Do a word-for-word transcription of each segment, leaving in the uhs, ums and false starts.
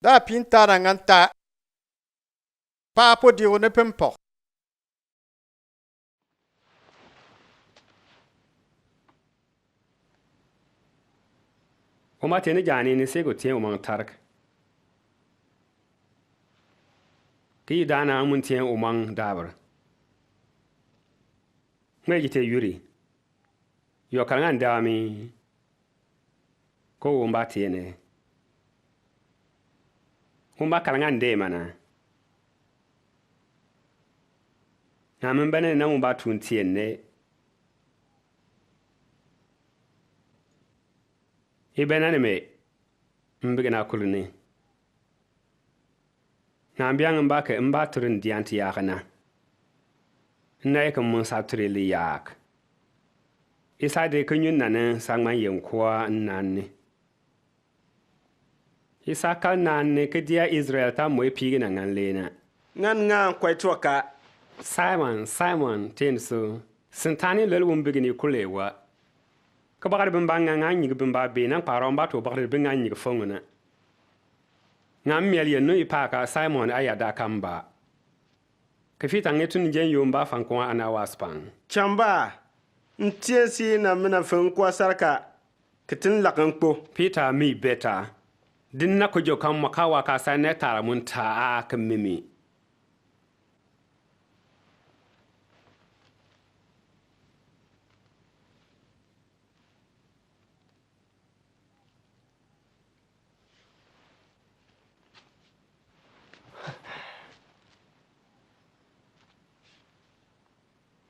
Da pinta na ngan ta. Pa po di wone pempok. Oma tene jani ni sego tien omang tarak. Ki dana amun tien omang dabar. Mejite yuri. Yo kal ngan dami. Ko wumba tiene. Wumba kal ngan de mana. Na mi bene na wumba tun tiene. I bene ne me. Mbigina kulini. Na mbiang mba ke mba turin dianti yakana. Na yeke mun sa turi li yak. Isa de ke nyun nane sangman yen kwa nane. Isa kal nane ke dia Israel ta mo epigi na ngan lena. Ngan ngan kwai tuaka. Simon, Simon, tensu. Sintani lel wum bigini kulewa. Ke bakari bimba ngan ngan nyigi bimba be nan kparo mba to bakari bi ngan nyigi fongona. Ngan miel yenu ipaka Simon ayada kamba. Ke fita nge tun jen yumba fankwa ana waspang. Chamba, ntiensi na mina fankwa sarka, ke tin lakan kpo. Peter mi beta. Din na kujo kan makawa ka sa ne tara mun ta a ke mimi.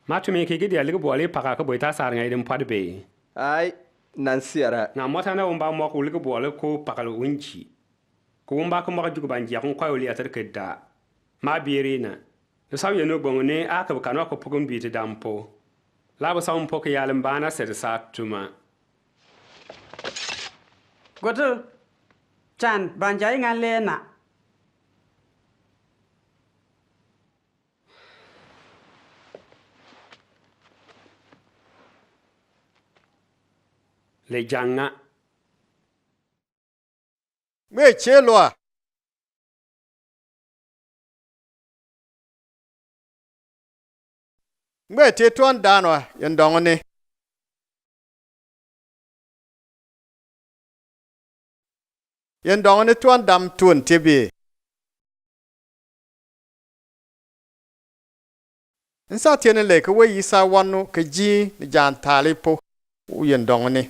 Ma tumi ki gidi aligi bwali paka ka boita sar ngai dim pad be. Ai, nan siara. Na mota na wumba mok uligi bwali ko pakal unchi. Ko wumba ko mok jugu banjia ko kwai uli atar keda. Ma biri na. Saw yenu gbongni a ka kanu ko pugun biti dampo. Labo saw mpo ke yalim bana sed sa tuma. Godo. Chan, banjai ngan lena. Le janga. Ngbe che lua. Ngbe te tuan danwa yendong ni. Yendong ni tuan dam tun tibi. Nsa tiene le ke we yisa wanu ke ji ni jan tali po. U yendong ni.